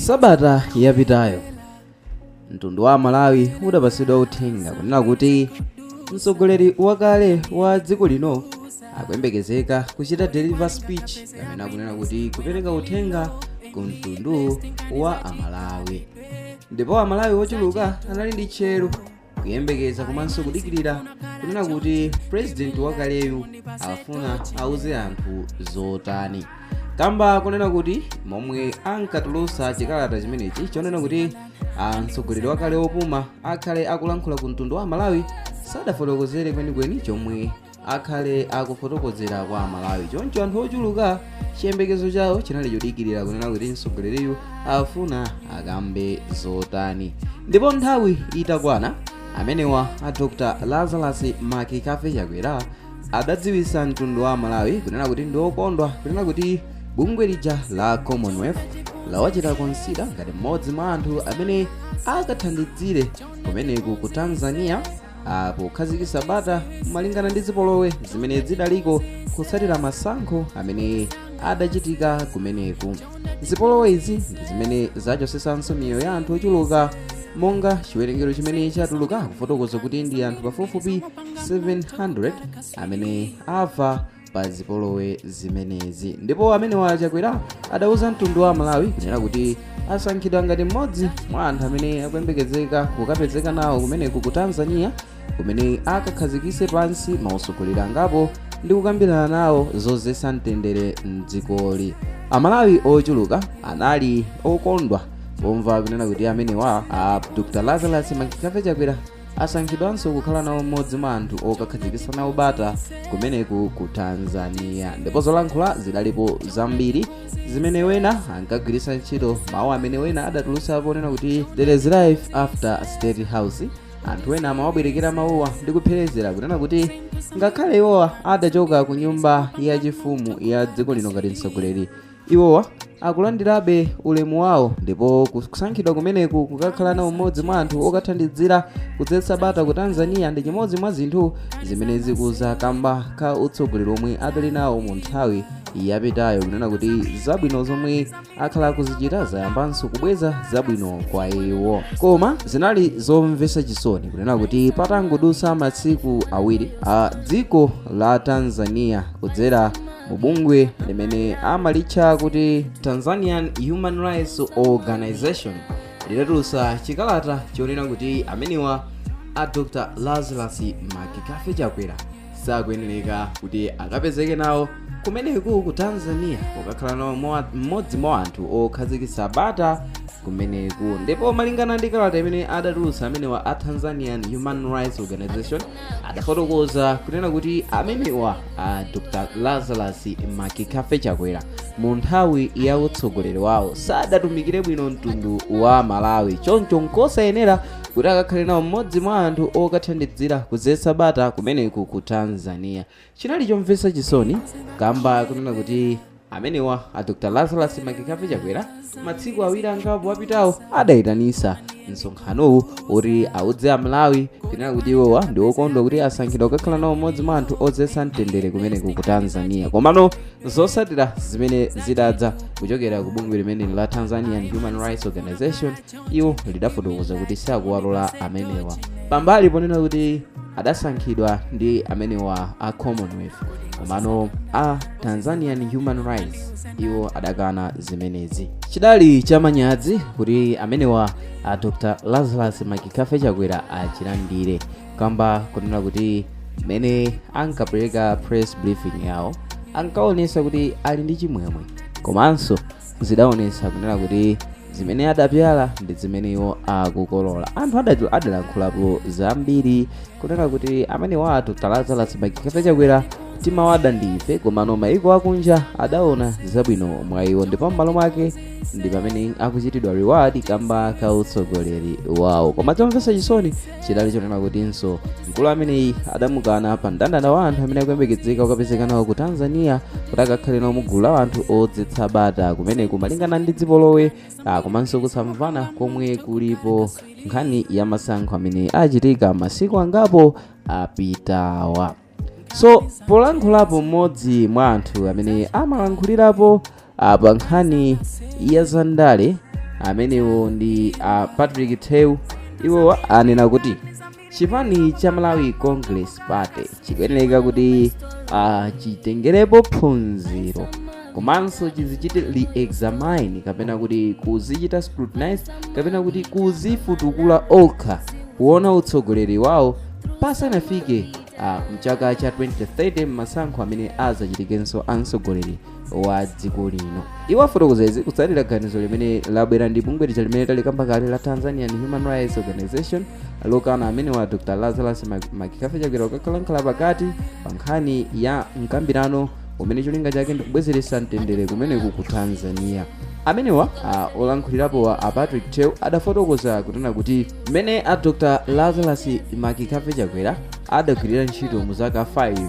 Sabata yapitayo mtundu wa Malawi udapasidwa uthenga kunena kuti mtsogoleri wakale wa dziko lino akuyembekezeka kuchita deliver speech, kapena kunena kuti kupereka uthenga ku mtundu wa Amalawi. Ndipo Amalawi ochuluka anali ndi tcheru kuyembekeza komanso kudikirira kunena kuti president wakaleyu afuna auze anthu zotani, kamba kunena kuti momwe ankatulutsa chikalata chimenechi chonena kuti mtsogoleri wakale wopuma akhale akulankhula ku mtundu wa Malawi, sadafotokozere kwenikweni chomwe akhale akufotokozera kwa Amalawi. Choncho anthu ochuluka chiyembekezo chawo chinali chodikirira kunena kuti mtsogoleriyu afuna akambe zotani. Ndipo nthawi itakwana, amenewa a Dr Lazarus McCarthy Chakwera adadziwitsa mtundu wa Malawi kunena kuti ndi okondwa kunena kuti bungwe lija la Commonwealth lawachita consider ngati mmodzi mwa anthu amene akathandizire kumeneku ku Tanzania pokhazikitsa bata malingana ndi zipolowe zimene zidaliko kutsatira masankho amene adachitika kumeneku. Zipolowe izi ndi zimene zachotsetsanso miyoyo ya anthu ochuluka, monga chiwerengero chimene chatuluka kufotokoza kuti ndi anthu pafupifupi 700 amene afa pa zipolowe zimenezi. Ndipo amenewa Chakwera adauza mtundu wa Malawi kunena kuti asankhidwa ngati mmodzi mwa anthu amene akuyembekezeka kukapezeka nawo kumeneku ku Tanzania, kumene akakhazikitse pansi mautsogoleri angapo ndi kukambirana nawo zodzetsa mtendere mdzikoli. Amalawi ochuluka anali okondwa pomva kunena kuti amenewa a Dr Lazarus McCarthy Chakwera asankhidwanso kukhala nawo mmodzi mwa anthu okakhazikitsa nawo bata kumeneku ku Tanzania. Ndipo zolankhula zidalipo zambiri zimene wena ankagwiritsa ntchito mawu amene wena adatulutsa ponena kuti "There is life after State House". Anthu ena amawabwerekera mawuwa ndi kupherezera kunena kuti ngakhale iwowa adachoka ku nyumba yachifumu ya dziko lino ngati mtsogoleri, iwowa akulandirabe ulemu wawo, ndipo kusankhidwa kumeneku kukakhala nawo mmodzi mwa anthu okathandizira kudzetsa bata ku Tanzania ndi chimodzi mwa zinthu zimene zikuza kamba ka utsogoleri omwe adali nawo mu nthawi yapitayo, kunena kuti zabwino zomwe akhala akuzichita zayambanso kubweza zabwino kwa iwo. Koma zinali zomvetsa chisoni kunena kuti patangodutsa masiku 2, a dziko la Tanzania kudzera mu bungwe limene amalitcha kuti Tanzanian Human Rights Organization lidatulutsa chikalata chonena kuti amenewa a Dr Lazarus McCarthy Chakwera sakuyenereka kuti akapezeke nawo kumeneku ku Tanzania kukakhala nawo mmodzi mwa anthu okhazikitsa bata kumeneku. Ndipo malingana ndi kalata imene adatulutsa amenewa a Tanzanian Human Rights Organization, adafotokoza kunena kuti amenewa a Dr Lazarus McCarthy Chakwera mu nthawi ya utsogoleri wawo sadatumikire bwino mtundu wa Malawi, choncho nkosayenera kuti akakhale nawo mmodzi mwa anthu okathandizira kudzetsa bata kumeneku ku Tanzania. Chinali chomvetsa chisoni kamba kunena kuti amenewa a Dr Lazarus McCarthy Chakwera masiku 2 angapo apitawo adayitanisa msonkhanowu kuti audze Amalawi kunena kuti iwowa ndi okondwa kuti asankhidwa kukakhala nawo mmodzi mwa anthu odzetsa mtendere kumeneku ku Tanzania. Komano zotsatira zimene zidadza kuchokera ku bungwe limene la Tanzanian Human Rights Organization, iwo lidafotokoza kuti sakuwalola amenewa, pambali ponena kuti adasankhidwa ndi amenewa a Commonwealth. Komano a Tanzanian Human Rights iwo adakana zimenezi. Chidali chamanyazi kuti amenewa a Dr Lazarus McCarthy Chakwera achilandire, kamba kunena kuti mmene ankapereka press briefing yawo ankaonesa kuti ali ndi chimwemwe, komanso zidaonesa kunena kuti zimene adapyala ndi zimene iwo akukolola. Anthu adalankhulapo zambiri kunena kuti amenewa Dr Lazarus McCarthy Chakwera timawada ndife, komano maiko akunja adaona zabwino mwa iwo, ndipo m'malo mwake ndi pamene akuchitidwa reward kamba ka utsogoleri wawo. Koma chomvetsa chisoni chidali chonena kutinso mkulu ameneyi adamukana pa mndandanda wa anthu amene akuyembekezeka kukapezeka nawo ku Tanzania kuti akakhale nawo mugulu la anthu odzetsa bata kumeneku, malingana ndi zipolowe komanso kusamvana komwe kulipo nkhani ya masankho amene achitika masiku angapo apitawa. So polankhulapo mmodzi mwa anthu amene amalankhulirapo pa nkhani ya zandale Amenewo ndi Patrick Theu. Iwo anena kuti chipani cha Malawi Congress Party chikuyenera kuti chitengerepo phunziro komanso chizichite re-examine, kapena kuti kuzichita scrutinize, kapena kuti kuzifutukula okha kuona utsogoleri wawo pasanafike mchaka cha 2030, m'masankho amene azachitikenso a mtsogoleri wa dziko lino. Iwo afotokoza izi kutsatira ganizo limene labwera ndi bungwe lija limene talikamba kale la Tanzanian Human Rights Organization, lokana amene wa Dr Lazarus McCarthy Chakwera kukakhala pakati pa nkhani ya mkambirano umene cholinga chake ndikubwezeretsa mtendere kumeneku ku Tanzania. Amenewa olankhulirapo a Patrick Theu adafotokoza kunena kuti mmene a Dr Lazarus McCarthy Chakwera adagwirira ntchito mu zaka 5,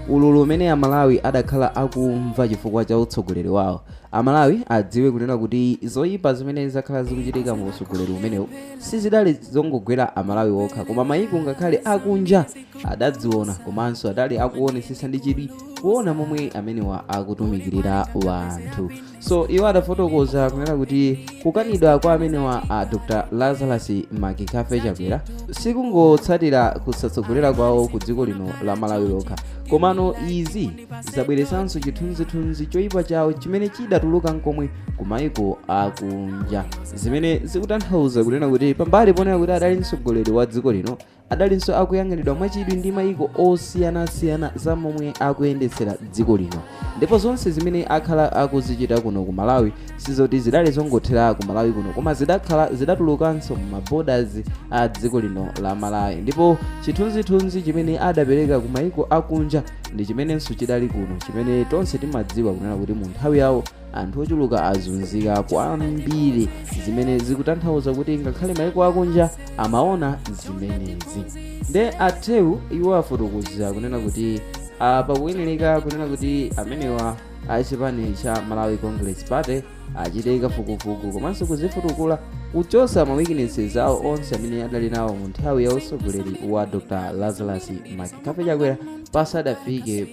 ululu umene Amalawi adakhala akumva chifukwa cha utsogoleri wawo, Amalawi adziwe kunena kuti zoyipa zimene zakhala zikuchitika mu utsogoleri umenewu sizidali zongogwera Amalawi okha, koma mayiko ngakhale akunja adadziona komanso adali akuonesesa ndi chidwi kuona momwe amenewa akutumikirira wanthu. So iwo adafotokoza kunena kuti kukanidwa kwa amenewa a Dr Lazarus McCarthy Chakwera sikungotsatira kusatsogolera kwawo ku dziko lino la Malawi lokha, komano izi zabweresanso chithunzithunzi choyipa chawo chimene chidatuluka nkomwe ku mayiko akunja, zimene zikutanthauza kunena kuti pambali ponena kuti adali mtsogoleri wa dziko lino, adalinso akuyang'anidwa mwachidwi ndi mayiko osiyanasiyana za momwe akuyendetsera dziko lino. Ndipo zonse zimene akhala akuzichita kuno ku Malawi sizoti zidali zongothera ku Malawi kuno, koma zidakhala zidatulukanso mu borders a dziko lino la Malawi. Ndipo chithunzithunzi chimene adapereka ku mayiko akunja ndi chimenenso chidali kuno, chimene tonse timadziwa kunena kuti mu nthawi yawo anthu ochuluka azunzika kwambiri, zimene zikutanthauza kuti ngakhale mayiko akunja amaona zimenezi. Nde atheu iwo afotokoza kunena kuti pakuyenereka kunena kuti amenewa achipani cha Malawi Congress Party achite kafukufuku komanso kuzifutukula, kuchosa ma weaknesses awo onse amene adali nawo mu nthawi ya utsogoleri wa Dr Lazarus McCarthy Chakwera pasadafike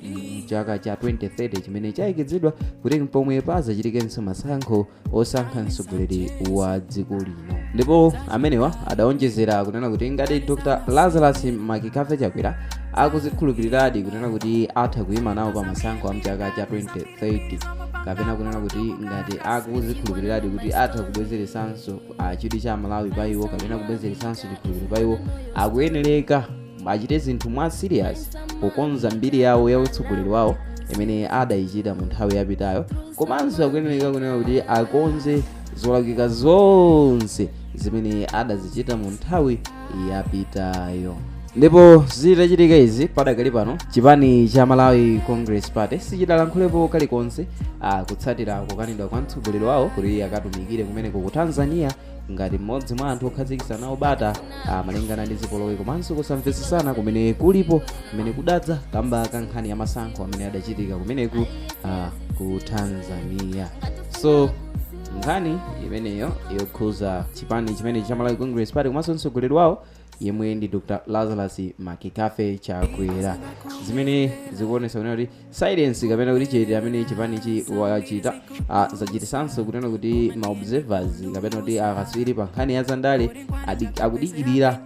mchaka cha 2030, chimene chayikizidwa kuti pomwe pazachitikenso masankho osankha mtsogoleri wa dziko lino. Ndipo amenewa adawonjezera kunena kuti ngati Dr Lazarus McCarthy Chakwera akuzikhulupiriradi kunena kuti atha kuyima nawo pa masankho a mchaka cha 2030, kapena kunena kuti ngati akuzikhulupiriradi kuti atha kubwezeresanso chidwi cha Malawi pa iwo kapena kubwezeresanso chikhulupiriro pa iwo, akuyenereka achite zinthu mwa serious pokonza mbiri yawo ya utsogoleri wawo imene adayichita mu nthawi yapitayo, komanso akuyenereka kunena kuti akonze zolakwika zonse zimene adazichita mu nthawi yapitayo. Ndipo zitachitika izi, padakali pano chipani cha Malawi Congress Party sichidalankhulepo kalikonse kutsatira kukanidwa kwa mtsogoleri wawo kuti akatumikire kumeneko ku Tanzania ngati mmodzi mwa anthu okhazikitsa nawo bata, malingana ndi zipolowe komanso kusamvetsesana kumene kulipo, kumene kudadza kamba ka nkhani ya masankho amene adachitika kumeneku ku Tanzania. So nkhani imeneyo yokhuza chipani chimene cha Malawi Congress Party komanso mtsogoleri wawo yemwe ndi Dr Lazarus McCarthy Chakwera, zimene zikuonesa kunena kuti silence kapena kuti chete amene chipanichi wachita zachitisanso kunena kuti ma observers kapena kuti akatswiri pa nkhani ya zandale akudikirira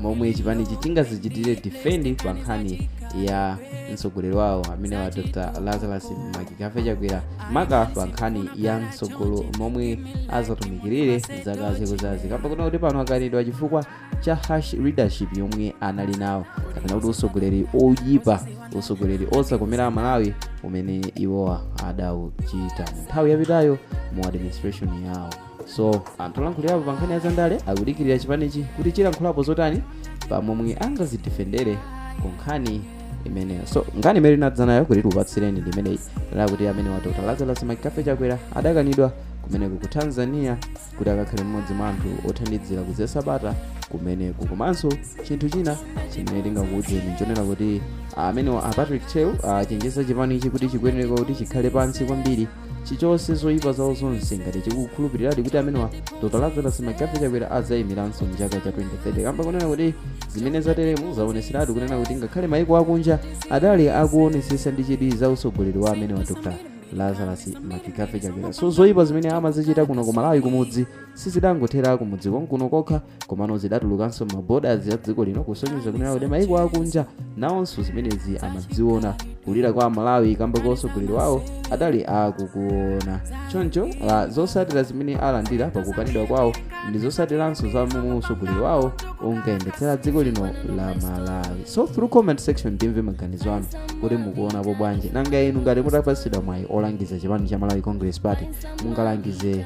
momwe chipanichi chingazichitire defend pa nkhani ya mtsogoleri wawo amene wa Dr Lazarus McCarthy Chakwera, maka pa nkhani ya mtsogolo momwe azatumikirire zaka zikuzazi, kamba kunena kuti pano akanidwa chifukwa cha harsh leadership yomwe anali nawo, kapena kuti utsogoleri oyipa, utsogoleri osakomera Amalawi umene iwowa adauchita mu nthawi yapitayo mu administration yawo. So anthu olankhulirapo pa nkhani ya zandale akudikirira chipanichi kuti chilankhulapo zotani pamomwe angazidefendere ku nkhani imeneyo. So nkhani imene tinadza nayo kuti tikupatsireni ndi imeneyi, lakuti amene wa Dr Lazarus McCarthy Chakwera adakanidwa kumeneko ku Tanzania kuti akakhale mmodzi mwa anthu othandizira kudzetsa bata kumeneku. Komanso chinthu china chimene tingakuwuzeni nchonena kuti amene a Patrick Cheu achenjeza chipanichi kuti chikuyenera kuti chikhale pansi kwambiri, chichose zoyipa zawo zonse ngati chikukhulupiriradi kuti amenewa Dr Lazarus McCarthy Chakwera adzayimiranso mchaka cha 2030, kamba kunena kuti zimene zateremu zaoneseratu kunena kuti ngakhale mayiko akunja adali akuonesesa ndi chidwi za utsogoleri wa amene wa Dr Lazarus McCarthy Chakwera. So zoyipa zimene amazichita kuno ku Malawi kumudzi sizidangothera kumudzi konkuno kokha, komano zidatulukanso ma borders ya dziko lino, kusonyeza kunena kuti maiko akunja nawonso zimenezi amadziona. Kulira kwa Malawi kamba ka utsogoleri wawo adali akukuona. Choncho zotsatira zimene alandira pakukanidwa kwawo ndi zotsatiranso za momwe utsogoleri wawo unkayendetsera dziko lino la Malawi. So through comment section timve maganizo anu kuti mukuonapo bwanji. Nanga inu ngati mutapatsidwa mwayi olangiza chipani cha Malawi Congress Party, mungalangize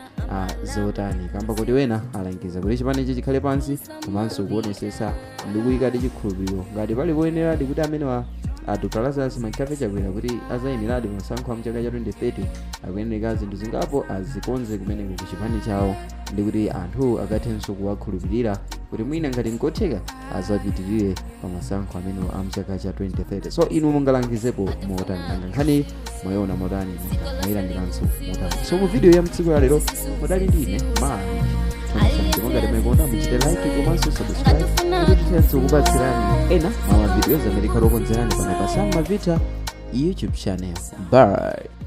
zotani? Kamba kuti wena alangiza kuti chipanichi chikhale pansi komanso kuonesesa ndi kuyikadi chikhulupiriro ngati pali poyeneradi kuti amenewa a Dr Lazarus McCarthy Chakwera kuti azayimiradi masankho a mchaka cha 2030, akuyenera zinthu zingapo azikonze kumeneko ku chipani chawo, ndi kuti anthu akathenso kuwakhulupirira kuti mwina ngati nkotheka azapitirire pa masankho amenewo a mchaka cha 2030. So inu mungalangizepo motani? Nanga nkhani mwayiona motani? Nanga mwayilandiranso motani? So mu video ya mtsiku ya lero mudali ndine Mike Thompson, ndipo ngati mwayikonda muchite like komanso subscribe kuti tithenso kupatsirani ena mwa mavideos amene tikhala okonzerani pano pa Sam Mavita YouTube channel. Bye.